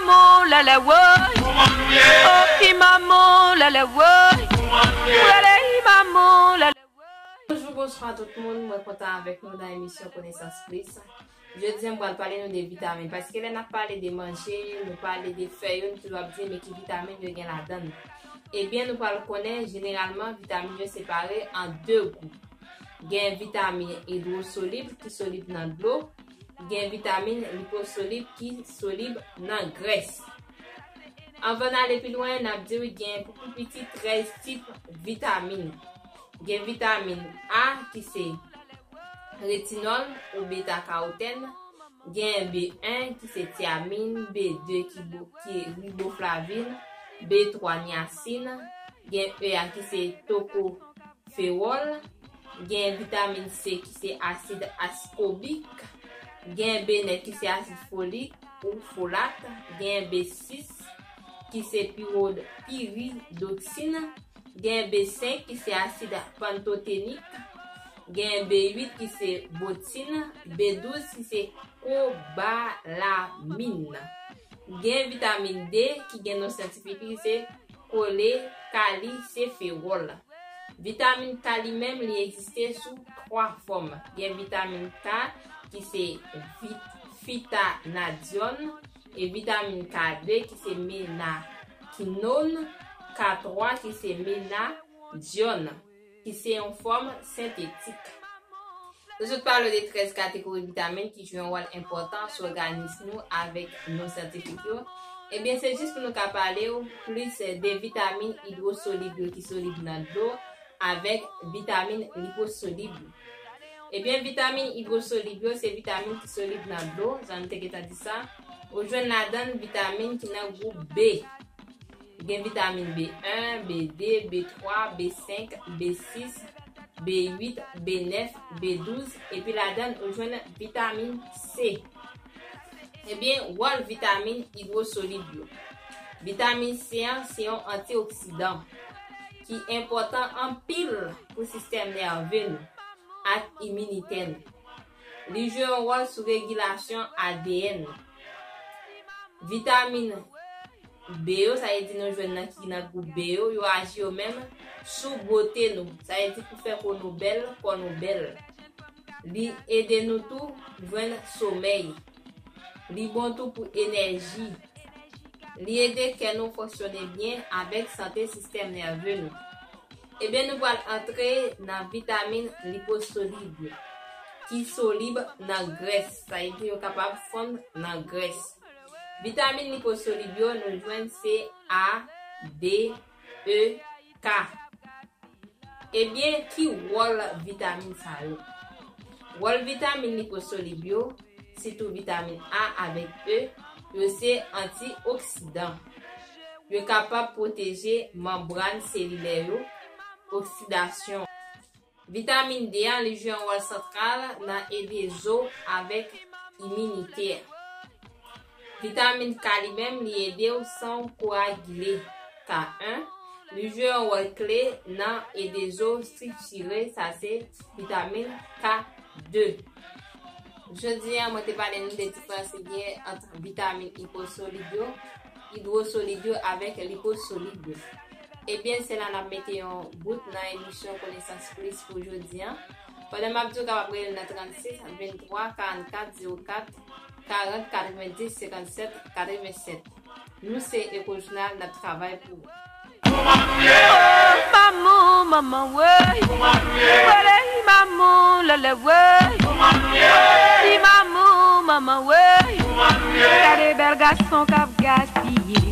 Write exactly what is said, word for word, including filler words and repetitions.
Maman, lèlè, woy. Oh, i maman, lèlè, woy. Mwen rele i maman, lèlè, woy. Bonjou, bonswa tout moun. Mwen kontan avèk nou nan emisyon Konesans Plis. Jodi a, m pral pale nou de vitamin. Paske lè n ap pale de manje, nou pale de fèy yo, nou toujou ap di, men ki vitamin yo gen ladan l. Ebyen, nou pral konnen, jeneralman, vitamin yo separe an de gwoup. Gen vitamin idwosolib ki solib nan dlo, gen vitamin liposolib ki solib nan grès. Anvan n ale pi lwen, n ap di w gen pou pi piti trèz tip vitamin. Gen vitamin A ki se retinòl ou beta karotèn, gen B en ki se tiamin, B de ki, bo, ki riboflavin, B twa niasin, gen E a ki se toko fewòl, gen vitamin C ki se asid askobik, gen B nèf ki se asid folik ou folat, gen B sis ki se piwod-, piridoksin, gen B senk ki se asid pantotenik, gen B uit ki se botin, B douz ki se kobalamin. Gen vitamin D ki gen non syantifik li se kolekalicefewòl. Vitamin K li menm, li egziste sou twa fòm. Gen vitamin K ki se vi-, fitanadyon, e vitamin K de ki se menakinòn, K twa ki se menadyon, ki se yon fòm sentetik. Nou sot pale w de trèz kategori vitamin ki jwe yon wòl enpòtan sou òganis nou avèk non syantifik yo. Ebyen, se jis pou nou ka pale w plis de vitamin idwosolib yo ki solib nan dlo avèk vitamin liposolib yo. Ebyen, vitamin idwosolib yo se vitamin ki solib nan dlo, jan nou te gentan di sa. Ou jwenn ladan l vitamin ki nan gwoup B. Gen vitamin B en, B de, B twa, B senk, B sis, B uit, B nèf, B douz, epi ladan l ou jwenn vitamin C. Ebyen, wòl vitamin idwosolib yo. Vitamin C an se yon antioksidan ki enpòtan anpil pou sistèm nève nou ak iminitè nou. Li jwe yon wòl sou regilasyon A D N. Vitamin B yo, sa vle di nou jwenn nan ki nan gwoup B yo, yo aji yo menm sou bote nou. Sa vle di pou fè po nou bèl, kò nou bèl. Li ede nou tou jwenn somèy. Li bon tou pou enèji. Li ede kè nou fonksyone byen avèk sante sistèm nève nou. Ebyen, nou pral antre nan vitamin liposolib yo, ki solib nan grès, sa vle di yo kapab fonn nan grès. Vitamin liposolib yo, nou jwenn se A, D, E, K. Ebyen, ki wòl vitamin sa yo? Wòl vitamin liposolib yo, sitou vitamin A avèk E, yo se antioksidan. Yo kapab pwoteje manbràn selilè yo, oksidasyon. Vitamin D a, li jwe yon wòl santral nan ede zo avèk iminite. Vitamin K li menm, li ede w san w koagile. K en, li jwe yon wòl kle nan ede zo estriktire, sa se vitamin K de. Jodi a, mwen te pale nou de diferans ki gen ant vitamin iposolib yo, idwosolib yo avèk liposolib yo. Ebyen, se la n ap mete yon bout nan emisyon Konesans Plis pou jodi a. Pandan m ap di w kapab rele l nan trannsis venntwa karannkat zewo kat karant katrevendis senkannsèt katrevennsèt. Nou se Echo Jounal, n ap travay pou ou. Oh, maman, maman, woy. Woy, maman, lèlè, woy. Ti maman, maman, woy. Gade bèl gason k ap gaspiye.